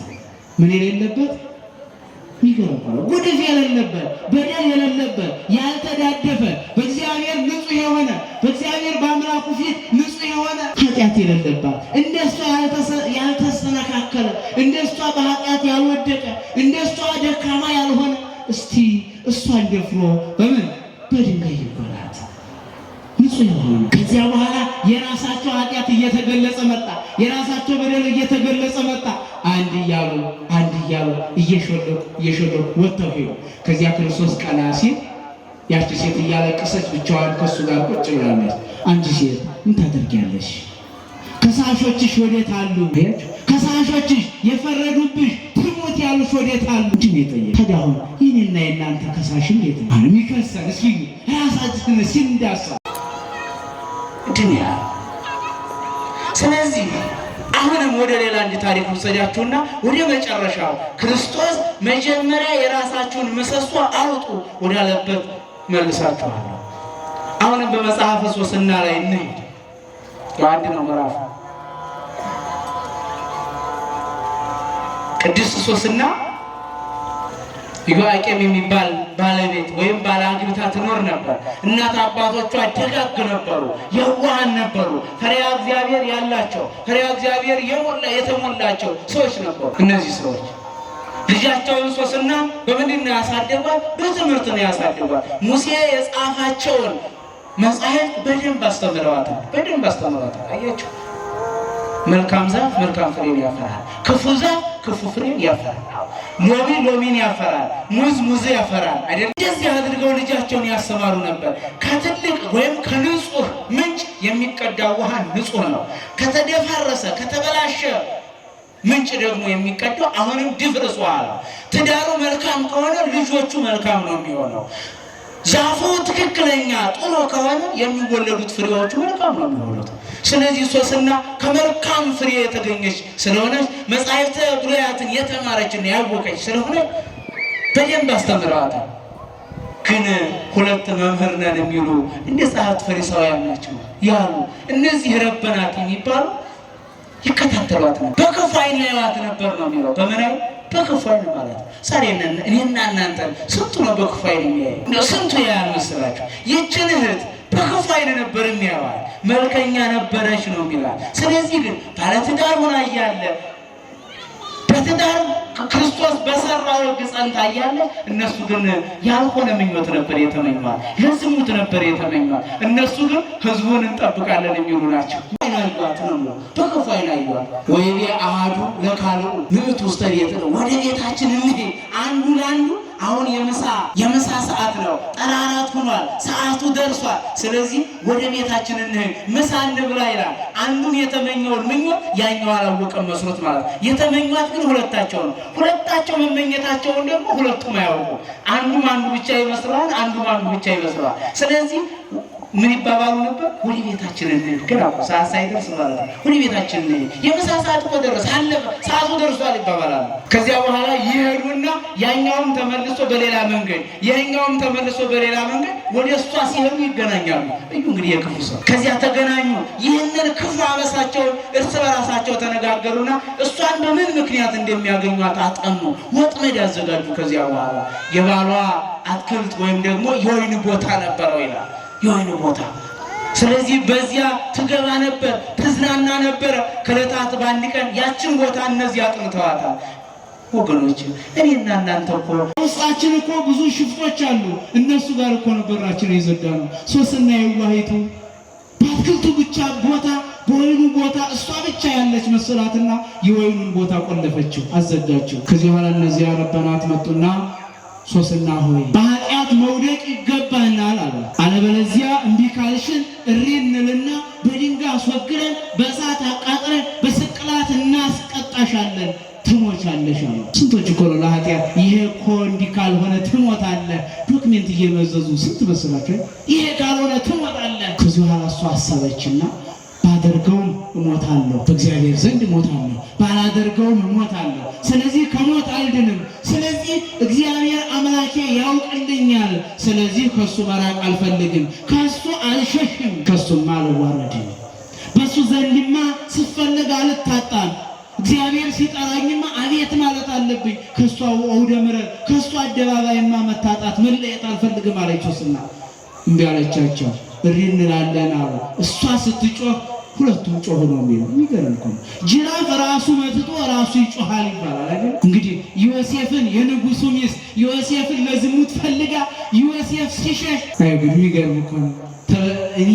ምን የሌለበት? የሚገርም ነው። ጉድፍ የሌለበት፣ በደል የሌለበት፣ ያልተዳደፈ፣ በእግዚአብሔር ንጹሕ የሆነ፣ በእግዚአብሔር በአምላኩ ፊት ንጹሕ የሆነ፣ ኃጢአት የሌለባት፣ እንደሷ ያልተሰነካከለ፣ እንደሷ በኃጢአት ያልወደቀ፣ እንደሷ ደካማ ያልሆነ እስቲ እሷን ደፍሮ በምን በድንጋይ ይውገራት። ንጹሕ የሆነ። ከዚያ በኋላ የራሳቸው ኃጢአት እየተገለጸ መጣ። የራሳቸው በደል እየተገለጸ መጣ። አንድ እያሉ አንድ እያሉ እየሾለኩ እየሾለኩ ወጥተው ሄዱ። ከዚያ ክርስቶስ ቀና ሲል ያቺ ሴት እያለቀሰች ብቻዋን ከእሱ ጋር ቁጭ ብላለች። አንቺ ሴት ምን ታደርጊያለሽ? ከሳሾችሽ ወዴት አሉ? ከሳሾችሽ የፈረዱብሽ ትሙት ያሉሽ ወዴት አሉ? እንጂ የጠየቀ ታዲያ አሁን የእኔና የእናንተ ከሳሽ እንዴት ነው የሚከሰን? እስኪ ራሳችን ሲንዳሰው ድንያ። ስለዚህ አሁንም ወደ ሌላ አንድ ታሪክ ውሰዳችሁና ወደ መጨረሻው ክርስቶስ መጀመሪያ የራሳችሁን ምሰሶ አውጡ ወዳለበት መልሳችኋለሁ። አሁንም በመጽሐፈ ሶስና ላይ እንሂድ። አንድ ነው ምዕራፍ። ቅድስት ሶስና ኢዮአቄም የሚባል ባለቤት ወይም ባለ አግብታ ትኖር ነበር። እናት አባቶቿ ደጋግ ነበሩ፣ የዋሃን ነበሩ፣ ፈሪሃ እግዚአብሔር ያላቸው፣ ፈሪሃ እግዚአብሔር የሞላ የተሞላቸው ሰዎች ነበሩ። እነዚህ ሰዎች ልጃቸውን ሶስና በምንድን ነው ያሳደጓት? በትምህርት ነው ያሳደጓት። ሙሴ የጻፋቸውን መጻሕፍት በደንብ አስተምረዋታል፣ በደንብ አስተምረዋታል። አያችሁ፣ መልካም ዛፍ መልካም ፍሬን ያፈራል፣ ክፉ ዛፍ ክፉ ፍሬን ያፈራል። ሎሚ ሎሚን ያፈራል፣ ሙዝ ሙዝ ያፈራል። አይደል? እንደዚህ አድርገው ልጃቸውን ያሰማሩ ነበር። ከትልቅ ወይም ከንጹህ ምንጭ የሚቀዳ ውሃ ንጹህ ነው። ከተደፈረሰ ከተበላሸ ምንጭ ደግሞ የሚቀዳው አሁንም ድፍርስ ውሃ ነው። ትዳሩ መልካም ከሆነ ልጆቹ መልካም ነው የሚሆነው። ዛፉ ትክክለኛ ጥሩ ከሆነ የሚወለዱት ፍሬዎቹ መልካም ነው የሚሆኑት። ስለዚህ ሶስና ከመልካም ፍሬ የተገኘች ስለሆነች መጻሕፍተ ብሉያትን የተማረችና ያወቀች ስለሆነ በደንብ አስተምረዋታል። ግን ሁለት መምህር ነን የሚሉ እንደ ጸሐፍት ፈሪሳውያን ናቸው ያሉ እነዚህ ረበናት የሚባሉ ይከታተሏት ነበር። በክፉ ዓይን ያዩዋት ነበር ነው የሚለው። በምን ዓይን? በክፉ ዓይን ማለት ነው። ዛሬ እኔና እናንተ ስንቱ ነው በክፉ ዓይን የሚያዩ? ስንቱ ያያል መስላችሁ? ይችን እህት በክፉ ዓይን ነበር የሚያዩዋት። መልከኛ ነበረች ነው የሚላት። ስለዚህ ግን ባለትዳር ሆና እያለ በትዳር ክርስቶስ በሰራው ሕግ ጸንታ እያለ እነሱ ግን ያልሆነ ምኞት ነበር የተመኟት፣ ለዝሙት ነበር የተመኟት። እነሱ ግን ሕዝቡን እንጠብቃለን የሚሉ ናቸው። አይኗት ነው በክፉ ዓይን አዩዋት። ወይቤ አሐዱ ለካልኡ ንእቱ ውስተ ቤትነ፣ ወደ ቤታችን እንሂድ። አንዱ ለአንዱ አሁን የምሳ ሰዓት ነው፣ ጠራራት ሆኗል፣ ሰዓቱ ደርሷል። ስለዚህ ወደ ቤታችን እንሂድ፣ ምሳ እንብላ ይላል። አንዱን የተመኘውን ምኞት ያኛው አላወቀም መስሎት ማለት ነው። የተመኟት ግን ሁለታቸው ነው። ሁለታቸው መመኘታቸውን ደግሞ ሁለቱም አያውቁ። አንዱም አንዱ ብቻ ይመስለዋል፣ አንዱም አንዱ ብቻ ይመስለዋል። ስለዚህ ምን ይባባሉ ነበር? ወደ ቤታችን እንሂድ፣ ገና እኮ ሰዓት ሳይደርስ ማለት ነው። ወደ ቤታችን እንሂድ፣ የምሳ ሰዓት እኮ ደረሰ፣ አለፈ፣ ሰዓቱ ደርሷል ይባባላሉ። ከዚያ በኋላ ይሄዱና ያኛውም ተመልሶ በሌላ መንገድ፣ ይሄኛውም ተመልሶ በሌላ መንገድ ወደ እሷ ሲሄዱ ይገናኛሉ። እዩ እንግዲህ የክፉ ሰው። ከዚያ ተገናኙ። ይህንን ክፉ አበሳቸውን እርስ በራሳቸው ተነጋገሩና እሷን በምን ምክንያት እንደሚያገኟት አጠኑ፣ ወጥመድ ያዘጋጁ። ከዚያ በኋላ የባሏ አትክልት ወይም ደግሞ የወይን ቦታ ነበረው ይላል፣ የወይን ቦታ። ስለዚህ በዚያ ትገባ ነበር፣ ትዝናና ነበረ። ከዕለታት በአንድ ቀን ያችን ቦታ እነዚህ አጥንተዋታል። ወገኖች እኔና እናንተ እኮ ውስጣችን እኮ ብዙ ሽፍቶች አሉ። እነሱ ጋር እኮ ነው በራችን የዘጋ ነው። ሶስና የዋሂቱ በአትክልቱ ብቻ ቦታ በወይኑ ቦታ እሷ ብቻ ያለች መሰላትና የወይኑን ቦታ ቆለፈችው፣ አዘጋችው። ከዚህ በኋላ እነዚያ ረበናት መጡና ሶስና ሆይ በኃጢአት መውደቅ ይገባናል አለ። አለበለዚያ እንዲህ ካልሽን እሪ እንልና በድንጋይ አስወግረን በእሳት አቃጥረን በስቅላት እናስቀጣሻለን፣ ትሞቻለሽ አሉ። ስንቶች እኮ ነው ለኃጢአት ይሄ እኮ እንዲህ ካልሆነ ትሞታለህ document እየመዘዙ ስንት መስላችሁ፣ ይሄ ካልሆነ ትሞታለህ። ከዚህ በኋላ እሷ አሰበችና ባደርገውም እሞታለሁ፣ በእግዚአብሔር ዘንድ እሞታለሁ፣ ባላደርገውም እሞታለሁ። ስለዚህ ከሞት አልድንም። ስለዚህ እግዚአብሔር አምላኬ ያውቅልኛል። ስለዚህ ከሱ መራቅ አልፈልግም፣ ከሱ አልሸሽም፣ ከሱማ አልዋረድም። በሱ ዘንድማ ስፈለግ አልታጣም። እግዚአብሔር ሲጠራኝማ አቤት ማለት አለብኝ። ከሱ አውደ ምሕረት ከሱ አደባባይማ መታጣት መለየት አልፈልግም አለች ሶስና። እምቢ አለቻቸው። እሪ እንላለን አሉ። እሷ ስትጮህ ሁለቱም ጮሁ ነው የሚለው። የሚገርም እኮ ነው። ጅራፍ ራሱ መትቶ ራሱ ይጮሃል ይባላል አይደል? እንግዲህ ዮሴፍን የንጉሱ ሚስት ዮሴፍን ለዝሙት ፈልጋ ዮሴፍ ሲሸሽ፣ አይ ጉድ! የሚገርም እኮ ነው። እኔ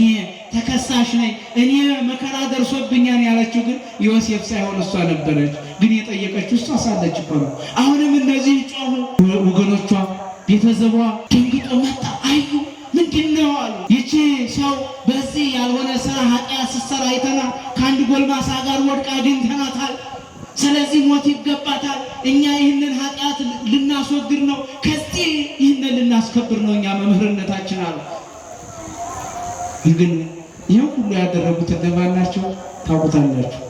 ተከሳሽ ነኝ፣ እኔ መከራ ደርሶብኛል ያለችው ግን ዮሴፍ ሳይሆን እሷ ነበረች። ግን የጠየቀችው እሷ ሳለች እኮ ነው። አሁንም እነዚህ ጮሁ። ወገኖቿ ቤተሰቧ ደንግጦ መጣ። አዩ ምንድን ነው አሉ። ይቺ ሰው በዚህ ያልሆነ ስራ ኃጢአት ስትሰራ አይተናል። ከአንድ ጎልማሳ ጋር ወድቃ አግኝተናታል። ስለዚህ ሞት ይገባታል። እኛ ይህንን ኃጢአት ልናስወግድ ነው፣ ከዚህ ይህንን ልናስከብር ነው እኛ መምህርነታችን አሉ። ግን ይህን ሁሉ ያደረጉት እነማን ናቸው? ታውቁታላችሁ።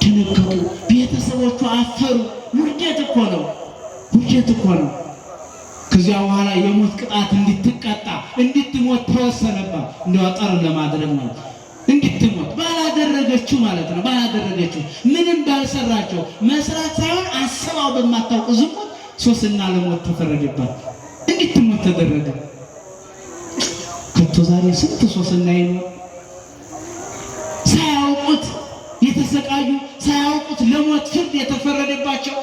ደነገጡ። ቤተሰቦቹ አፈሩ። ውርደት እኮ ነው፣ ውርደት እኮ ነው። ከዚያ በኋላ የሞት ቅጣት እንድትቀጣ እንድትሞት ተወሰነባት። እንደው ጠር ለማድረግ ማለት እንድትሞት ባላደረገችው ማለት ነው። ባላደረገችው ምንም ባልሰራቸው መስራት ሳይሆን አስባው በማታውቅ ዝሙት ሶስና ለሞት ተፈረደባት፣ እንድትሞት ተደረገ። ከቶ ዛሬ ስንት ሶስና ይኖር ሳያውቁት የተሰቃዩ ሳያውቁት ለሞት ፍርድ የተፈረደባቸው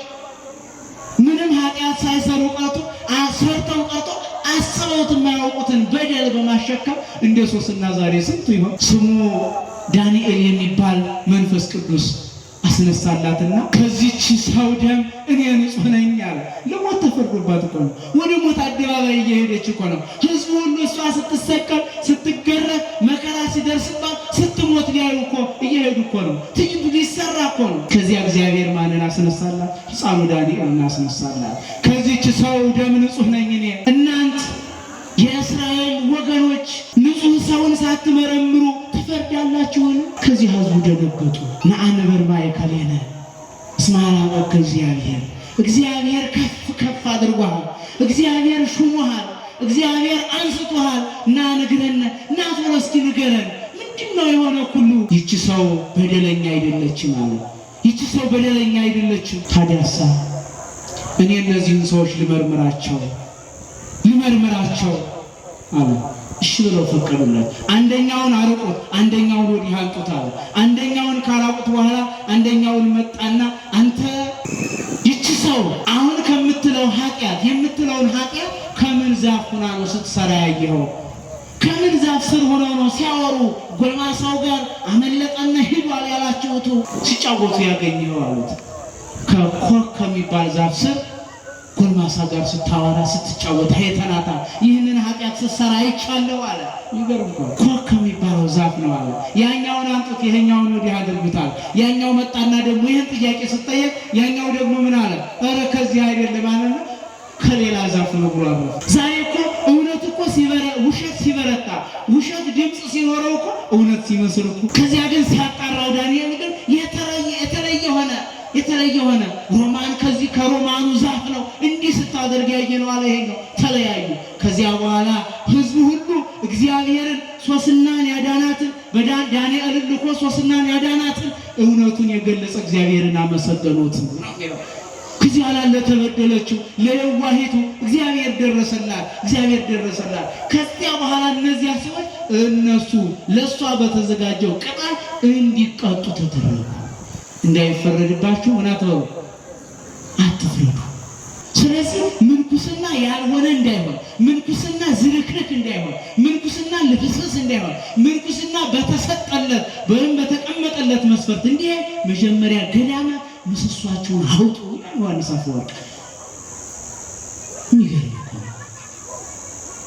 ምንም ኃጢአት ሳይሰሩ ቀርቶ አሰርተው ቀርቶ አስበውት የማያውቁትን በደል በማሸከም እንደ ሶስና ዛሬ ስንቱ ይሆን? ስሙ ዳንኤል የሚባል መንፈስ ቅዱስ አስነሳላትና ከዚች ሰው ደም እኔ ንጹሕ ነኝ አለ። ለሞት ተፈርዶባት እኮ ነው። ወደ ሞት አደባባይ እየሄደች እኮ ነው። ህዝቡ ሁሉ እሷ ስትሰቀል፣ ስትገረፍ፣ መከራ ሲደርስባት፣ ስትሞት ሊያዩ እኮ እየሄዱ እኮ ነው። ትዕይንቱ ሊሰራ እኮ ነው። ከዚያ እግዚአብሔር ማንን አስነሳላት? ሕፃኑ ዳንኤልን አስነሳላት። ከዚች ሰው ደም ንጹሕ ነኝ እኔ ሳትመረምሩ ትፈርዳላችሁን? ከዚህ ህዝቡ ደነገጡ። ነአንብር ማእከሌነ እስመ አልዓበከ እግዚአብሔር፣ እግዚአብሔር ከፍ ከፍ አድርጎሃል፣ እግዚአብሔር ሹሞሃል፣ እግዚአብሔር አንስቶሃል። ና ንግረን፣ ና ቶሎ እስኪ ንገረን፣ ምንድን ነው የሆነ ሁሉ? ይቺ ሰው በደለኛ አይደለችም አለ። ይቺ ሰው በደለኛ አይደለችም። ታዲያሳ እኔ እነዚህን ሰዎች ልመርምራቸው ልመርምራቸው አሉ። እሺ ብለው ፈቀዱለት። አንደኛውን አርቁት፣ አንደኛውን ወዲህ አምጡት አለ። አንደኛውን ካራቁት በኋላ አንደኛውን መጣና አንተ ይቺ ሰው አሁን ከምትለው ኃጢአት የምትለውን ኃጢአት ከምን ዛፍ ሆና ነው ስትሰራ ያየኸው? ከምን ዛፍ ስር ሆነው ነው ሲያወሩ ጎልማሳው ጋር አመለጠና ሂዷል ያላችሁት ሲጫወቱ ያገኘኸው አሉት። ከኮክ ከሚባል ዛፍ ስር ጎልማሳ ጋር ስታወራ ስትጫወት አይተናታ፣ ይህንን ኃጢአት ስትሰራ አይቻለሁ አለ። ይገርም እኮ ኮክ ከሚባለው ዛፍ ነው አለ። ያኛውን አምጡት፣ ይሄኛውን ወዲህ አድርጉታል። ያኛው መጣና ደግሞ ይህን ጥያቄ ስጠየቅ ያኛው ደግሞ ምን አለ? ኧረ ከዚህ አይደለም አለና ከሌላ ዛፍ ነው ብሎ አረፈ። ዛሬ እኮ እውነት እኮ ውሸት ሲበረታ ውሸት ድምፅ ሲኖረው እኮ እውነት ሲመስል እኮ ከዚያ ግን ሲያጣራው ዳንኤል ግን የተለየ ሆነ የተለየ ሆነ። ሮማን ከዚህ ከሮማኑ ዛፍ ነው እንዲህ ስታደርግ ያየነው አለ። ይሄኛው ተለያዩ። ከዚያ በኋላ ህዝቡ ሁሉ እግዚአብሔርን ሶስናን ያዳናትን ዳንኤልን ልኮ ሶስናን ያዳናትን እውነቱን የገለጸ እግዚአብሔርን አመሰገኑት። ከዚያ ለተበደለችው ለየዋሂቱ እግዚአብሔር ደረሰላት፣ እግዚአብሔር ደረሰላት። ከዚያ በኋላ እነዚያ ሰዎች እነሱ ለእሷ በተዘጋጀው ቅጣት እንዲቀጡ ተደረጉ። እንዳይፈረድባችሁ ምን አትበሉ፣ አትፍረዱ። ስለዚህ ምንኩስና ያልሆነ እንዳይሆን፣ ምንኩስና ዝርክርክ እንዳይሆን፣ ምንኩስና ልፍስፍስ እንዳይሆን፣ ምንኩስና በተሰጠለት ወይም በተቀመጠለት መስፈርት እንዲህ መጀመሪያ ገዳማት ምሰሷቸውን አውጡ ይላል ዮሐንስ አፈወርቅ። የሚገርም እኮ ነው።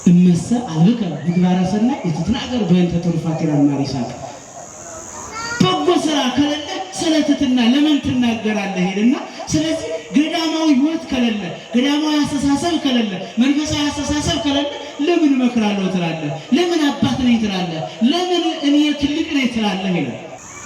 እመሰ አልብከ ምግባረ ሰናይ ኢትትናገር በእንተ ትሩፋት ይላል ማር ይስሐቅ። በጎ ስራ ከሌለ ስለ ትሕትና ለምን ትናገራለህ ይልና፣ ስለዚህ ገዳማዊ ሕይወት ከሌለ፣ ገዳማዊ አስተሳሰብ ከሌለ፣ መንፈሳዊ አስተሳሰብ ከሌለ ለምን እመክራለሁ ትላለህ? ለምን አባት ነኝ ትላለህ? ለምን እኔ ትልቅ ነኝ ትላለህ ይላል።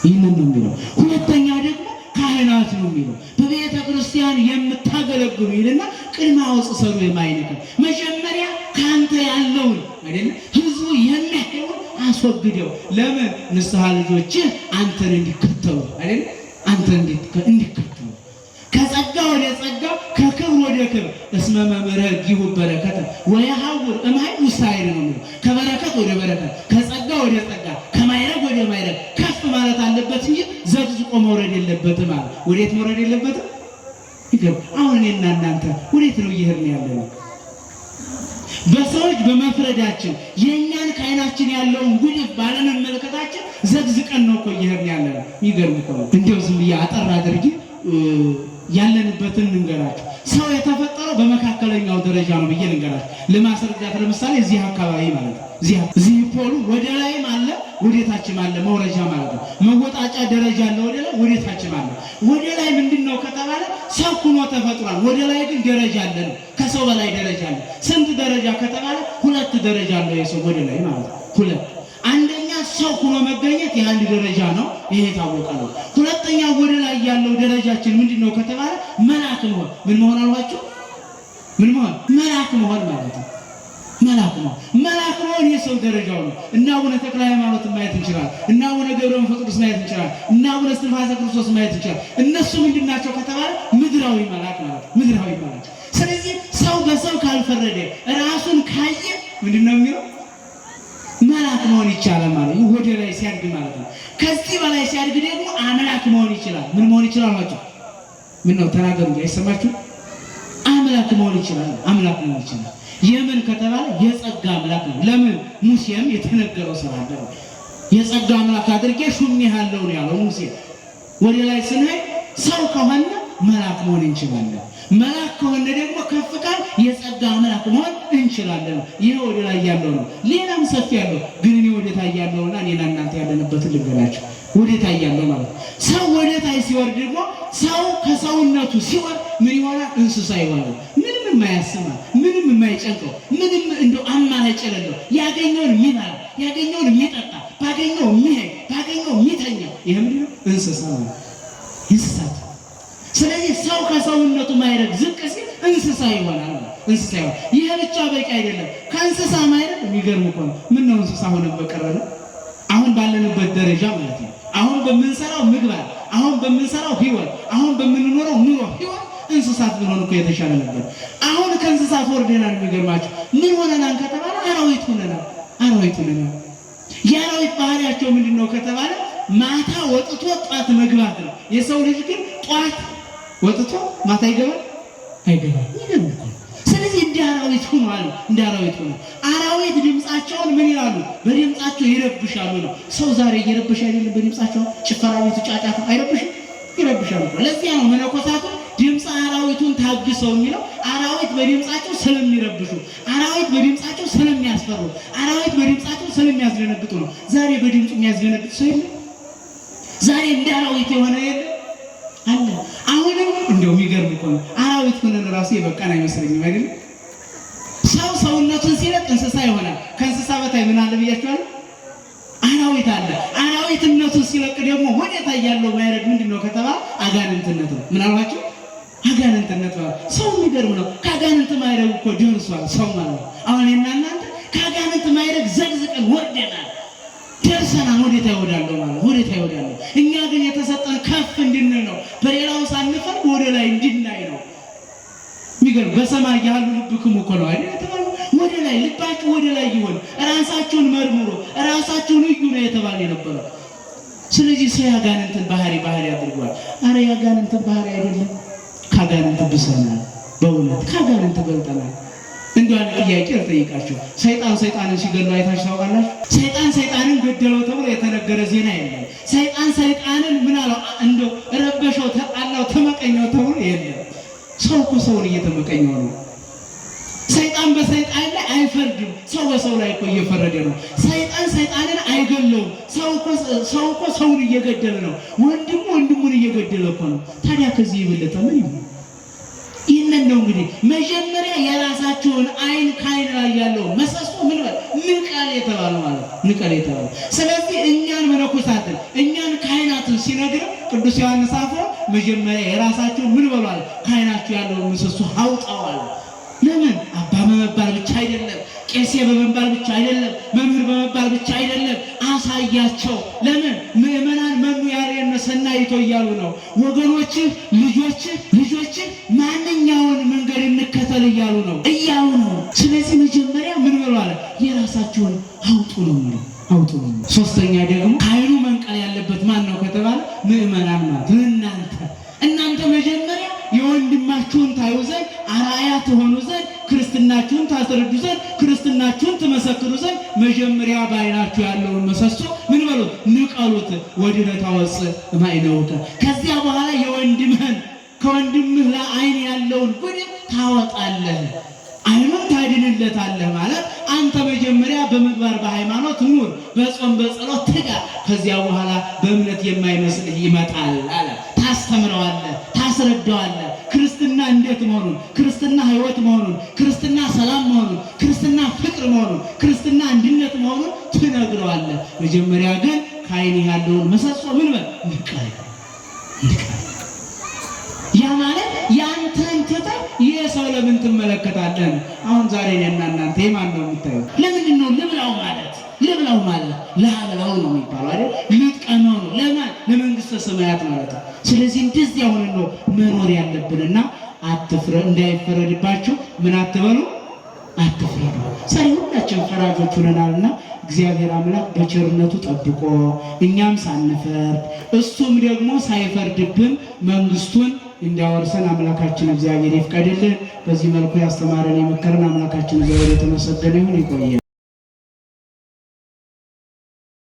ይህንን ነው የሚለው። ሁለተኛ ደግሞ ካህናት ነው የሚለው። በቤተ ክርስቲያን የምታገለግሉ ይልና ቅድመ አውፅ ሰሩ የማይነካ መጀመሪያ ካንተ ያለውን አይደለ ህዝቡ የሚያየውን አስወግደው። ለምን ንስሐ ልጆችህ አንተን እንዲከተሉ አይደለ አንተን እንዲከተሉ ከጸጋ ወደ ጸጋ ከክብር ወደ ክብር እስመ መምህረ ጊሁ በረከተ ወየሐውር እምኃይል ውስተ ኃይል ነው የሚለው። ከበረከት ወደ በረከት ከጸጋ ወደ ጸጋ ከማዕረግ ወደ ማዕረግ ከፍ ማለት አለበት እንጂ ዘቅዝቆ መውረድ የለበትም አለ። ወዴት መውረድ የለበትም? ይገርም። አሁን እኔና እናንተ ወዴት ነው እየሄድን ያለነው? በሰዎች በመፍረዳችን የእኛን ከዓይናችን ያለውን ጉድፍ ባለመመልከታችን ዘግዝቀን ነው እኮ እየሄድን ያለነው። የሚገርም እኮ ነው። እንደው ዝም ብዬ አጠር አድርጌ ያለንበትን ልንገራችሁ። ሰው የተፈጠረው በመካከለኛው ደረጃ ነው ብዬ ልንገራችሁ ለማስረዳት። ለምሳሌ እዚህ አካባቢ ማለት ነው። እዚህ ፖሉ ወደ ላይም አለ ወደ ታችም አለ፣ መውረጃ ማለት ነው። መወጣጫ ደረጃ አለ ወደ ላይ፣ ወደ ታችም አለ። ወደ ላይ ምንድን ነው ከተባለ ሰው ሆኖ ተፈጥሯል። ወደ ላይ ግን ደረጃ አለ ነው። ከሰው በላይ ደረጃ አለ። ስንት ደረጃ ከተባለ ሁለት ደረጃ አለ የሰው ወደ ላይ ማለት ነው። ሁለት። አንደኛ ሰው ሆኖ መገኘት የአንድ ደረጃ ነው፣ ይሄ የታወቀ ነው። ሁለተኛ ወደ ላይ ያለው ደረጃችን ምንድን ነው ከተባለ መልአክ መሆን። ምን መሆን አልኳችሁ? ምን መሆን? መልአክ መሆን ማለት ነው። መልአክ ነው። መልአክ መሆን የሰው ደረጃው ነው። እና አቡነ ተክለ ሃይማኖትን ማየት እንችላለን። እና አቡነ ገብረ መንፈስ ቅዱስ ማየት እንችላለን። እና አቡነ እስትንፋሰ ክርስቶስ ማየት እንችላለን። እነሱ ምንድን ናቸው ከተባለ ምድራዊ መልአክ ማለት ነው። ምድራዊ መልአክ። ስለዚህ ሰው በሰው ካልፈረደ ራሱን ካየ ምንድን ነው የሚለው? መልአክ መሆን ይቻላል ማለት ነው። ወደ ላይ ሲያድግ ማለት ነው። ከዚህ በላይ ሲያድግ ደግሞ አምላክ መሆን ይችላል። ምን መሆን ይችላል ማለት ነው? ምን ነው ተናገሩ እንጂ አይሰማችሁ? አምላክ መሆን ይችላል። አምላክ መሆን ይችላል። የምን ከተባለ የጸጋ አምላክ ነው። ለምን ሙሴም የተነገረው ስላለ ነው። የጸጋ አምላክ አድርጌ ሹሜሃለሁ ነው ያለው ሙሴ። ወደ ላይ ስንሄድ ሰው ከሆነ መልአክ መሆን እንችላለን። መልአክ ከሆነ ደግሞ ከፍ ካል የጸጋ አምላክ መሆን እንችላለን። ይሄ ወደ ላይ ያለው ነው። ሌላም ሰፊ ያለው ግን እኔ ወደ ታች ያለውና እኔና እናንተ ያለንበትን ልንገራችሁ። ወደ ታች ያለው ማለት ነው። ሰው ወደ ታች ሲወርድ ደግሞ ሰው ከሰውነቱ ሲወርድ ምን ይሆናል? እንስሳ ይሆናል። ምንም የማያሰማ ምንም የማይጨ የማይጨንቀው፣ ምንም እንደው አማራጭ የሌለው፣ ያገኘውን የሚበላ፣ ያገኘውን የሚጠጣ፣ ባገኘው የሚሄድ፣ ባገኘው የሚተኛ፣ ይሄ ምንድን ነው? እንስሳ ነው። እንስሳት። ስለዚህ ሰው ከሰውነቱ ማዕረግ ዝቅ ሲል እንስሳ ይሆናል። እንስሳ ይሆናል። ይሄ ብቻ በቂ አይደለም። ከእንስሳ ማዕረግ የሚገርም እኮ ነው። ምን ነው እንስሳ ሆነን በቀረነ አሁን ባለንበት ደረጃ ማለት ነው። አሁን በምንሰራው ምግባር፣ አሁን በምንሰራው ህይወት፣ አሁን በምንኖረው ኑሮ ህይወት እንስሳት ብንሆን እኮ የተሻለ ነበር። አሁን ከእንስሳት ወርደናል። የሚገርማችሁ ምን ሆነናል ከተባለ አራዊት ሆነናል። አራዊት ሆነናል። የአራዊት ባህሪያቸው ምንድን ነው ከተባለ ማታ ወጥቶ ጧት መግባት ነው። የሰው ልጅ ግን ጧት ወጥቶ ማታ ይገባል አይገባም? ይገርም እኮ ነው። ስለዚህ እንደ አራዊት ሆኗል። እንደ አራዊት ሆኗል። አራዊት ድምፃቸውን ምን ይላሉ? በድምፃቸው ይረብሻሉ ነው። ሰው ዛሬ እየረበሽ አይደለም? በድምፃቸው ጭፈራ ቤቱ ጫጫታ አይረብሽም? ይረብሻሉ። ለዚያ ነው መነኮሳቱ ድምፅ አራዊቱን ታግሰው የሚለው። አራዊት በድምፃቸው ስለሚረብሹ፣ አራዊት በድምፃቸው ስለሚያስፈሩ፣ አራዊት በድምፃቸው ስለሚያስደነግጡ ነው። ዛሬ በድምፁ የሚያስደነግጥ ሰው የለም። ዛሬ እንደ አራዊት የሆነ የለም አለ። አሁንም እንደው የሚገርም እኮ ነው። አራዊት ሆነን ራሱ የበቃን አይመስለኝም አይደል? ሰው ሰውነቱን ሲለቅ እንስሳ ይሆናል። ከእንስሳ በታይ ምን አለ ብያቸዋለሁ? አራዊት አለ። አራዊትነቱን ሲለቅ ደግሞ ወዴታ ያለው ማይረግ ምንድን ነው ከተባለ አጋንንትነት ነው። ምን አልኳቸው? አጋንንትነት ነው። ሰው የሚገርም ነው። ከአጋንንት ማይረግ እኮ ደርሷል ሰው ማለት ነው። አሁን እኔና እናንተ ከአጋንንት ማይረግ ዘቅዝቀን ወርደናል፣ ደርሰናል። ወዴታ ይወዳለሁ ማለት ወዴታ ይወዳለሁ። እኛ ግን የተሰጠን ከፍ እንድንል ነው። በሌላው ሳንፈርድ ወደ ላይ እንድናይ ነው። የሚገርም በሰማይ ያሉ ልብክሙ እኮ ነው አይደል የተባለው? ወደ ላይ ልባችሁ ወደ ላይ ይሆን፣ ራሳችሁን መርምሩ፣ ራሳችሁን እዩ ነው የተባለ የነበረው። ስለዚህ ሰው ያጋንንትን ባህሪ ባህሪ አድርጓል። አረ ያጋንንትን ባህሪ አይደለም፣ ካጋንንት ብሰናል። በእውነት ካጋንንት በልጠናል። እንደው አንድ ጥያቄ ልጠይቃችሁ። ሰይጣን ሰይጣንን ሲገድለው አይታችሁ ታውቃላችሁ? ሰይጣን ሰይጣንን ገደለው ተብሎ የተነገረ ዜና የለም። ሰይጣን ሰይጣንን ምን አለው እንደው ረበሸው፣ ተጣላው፣ ተመቀኘው ተብሎ የለም። ሰው እኮ ሰውን እየተመቀኘው ነው። ሰይጣን በሰይጣን ላይ አይፈርድም። ሰው በሰው ላይ እኮ እየፈረደ ነው። ሰይጣን ሰይጣንን አይገለውም። ሰው እኮ ሰውን እየገደለ ነው። ወንድሙ ወንድሙን እየገደለ እኮ ነው። ታዲያ ከዚህ የበለጠ ምን ይሆን? ይህንን ነው እንግዲህ መጀመሪያ የራሳቸውን አይን ከአይን ላይ ያለው መሰሶ ምን በል ንቀል የተባለው ማለት ንቀል የተባለው። ስለዚህ እኛን መነኮሳትን እኛን ካህናትን ሲነግር ቅዱስ ዮሐንስ አፈወርቅ መጀመሪያ የራሳቸውን ምን በሏል ከአይናችሁ ያለውን ምሰሶ አውጣዋል። ለምን አባ በመባል ብቻ አይደለም፣ ቄሴ በመባል ብቻ አይደለም፣ መምህር በመባል ብቻ አይደለም። አሳያቸው። ለምን ምዕመናን መኑ ያሬነ ሰናይቶ እያሉ ነው። ወገኖችህ ልጆችህ ልጆችህ ማንኛውን መንገድ እንከተል እያሉ ነው እያሉ ነው። ስለዚህ መጀመሪያ ምን ብለዋል? የራሳቸውን አውጡ ነው የሚለው አውጡ ነው። ሶስተኛ ደግሞ ከዓይኑ መንቀል ያለበት ማን ነው ከተባለ ምዕመናን ማለት እናንተ እናንተ መጀመሪያ የወንድማችሁን ታዩ ዘንድ አርአያ ትሆኑ ዘንድ ክርስትናችሁን ታስረዱ ዘንድ ክርስትናችሁን ትመሰክሩ ዘንድ መጀመሪያ በዓይናችሁ ያለውን ምሰሶ ምን በሉት ንቀሉት። ወድረ ታወፅእ እማይነውከ ከዚያ በኋላ የወንድምህን ከወንድምህ ለዓይን ያለውን ጉድፍ ታወጣለህ፣ ዓይኑን ታድንለታለህ ማለት አንተ መጀመሪያ በምግባር በሃይማኖት ኑር፣ በጾም በጸሎት ትጋ። ከዚያ በኋላ በእምነት የማይመስልህ ይመጣል አለ። ታስተምረዋለህ፣ ታስረዳዋለህ ክርስትና እንዴት መሆኑን፣ ክርስትና ሕይወት መሆኑን፣ ክርስትና ሰላም መሆኑን፣ ክርስትና ፍቅር መሆኑን፣ ክርስትና አንድነት መሆኑን ትነግረዋለህ። መጀመሪያ ግን ከዓይንህ ያለውን ምሰሶ ምን በል ንቀል ንቀል። ያ ማለት ያንተን ትተህ የሰው ለምን ትመለከታለህ? አሁን ዛሬ እኔና እናንተ የማን ነው የምታዩት? ለምንድን ነው ልብላው ማለት ልብላው ማለት ላብላው ነው የሚባለው አይደል? ልጥቀመው ነው ለማን ለመንግስተ ሰማያት ማለት ነው። ስለዚህ እንደዚህ አሁን ነው መኖር ያለብንና አትፍረ እንዳይፈረድባችሁ ምን አትበሉ አትፍረዱ። ዛሬ ሁላችን ፈራጆች ሆነናልና እግዚአብሔር አምላክ በቸርነቱ ጠብቆ እኛም ሳንፈርድ እሱም ደግሞ ሳይፈርድብን መንግስቱን እንዲያወርሰን አምላካችን እግዚአብሔር ይፍቀድልን። በዚህ መልኩ ያስተማረን የመከረን አምላካችን እግዚአብሔር የተመሰገነ ይሁን። ይቆየን።